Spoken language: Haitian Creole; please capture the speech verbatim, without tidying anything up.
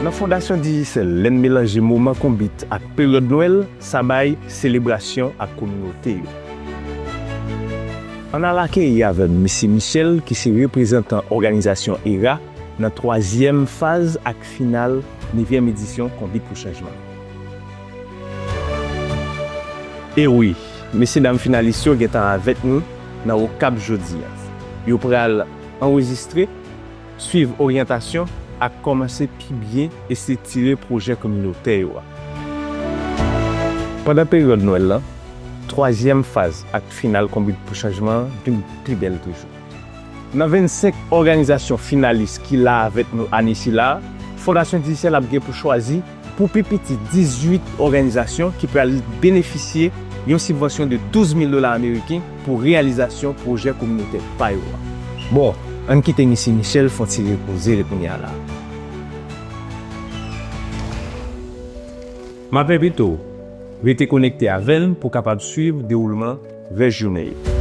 Nan Fondasyon Digicel, lè n melanje moman konbit ak peryòd Nwèl, sa bay selebrasyon ak kominote yo. Ann al akeyi avè m Mesye Michel, ki se reprezantan òganizasyon era nan twazyèm faz ak final nevyèm edisyon Konbit pou Chanjman. E wi, mesyedam finalis yo gentan avèk nou nan Okap jodi a. Yo pral anrejistre, swiv oryantasyon ak kòmanse pi byen estrikire pwojè kominotè yo a. Pandan peryòd Nwèl lan, twazyèm faz ak final Konbit pou Chanjman an vin pi bèl toujou. Nan vennsenk òganizasyon finalis ki la avèk nou ane sila a, Fondasyon Digicel ap gen pou chwazi pou pi piti dizuit òganizasyon ki pral benefisye yon sibvansyon de douz mil dola ameriken pou reyalizasyon pwojè kominotè pa yo a. Bon, ann kite Mesye Michel fè yon ti repoze kounye a la. M ap envite w rete konekte avè n pou w kapab swiv dewoulman rès jounen yo.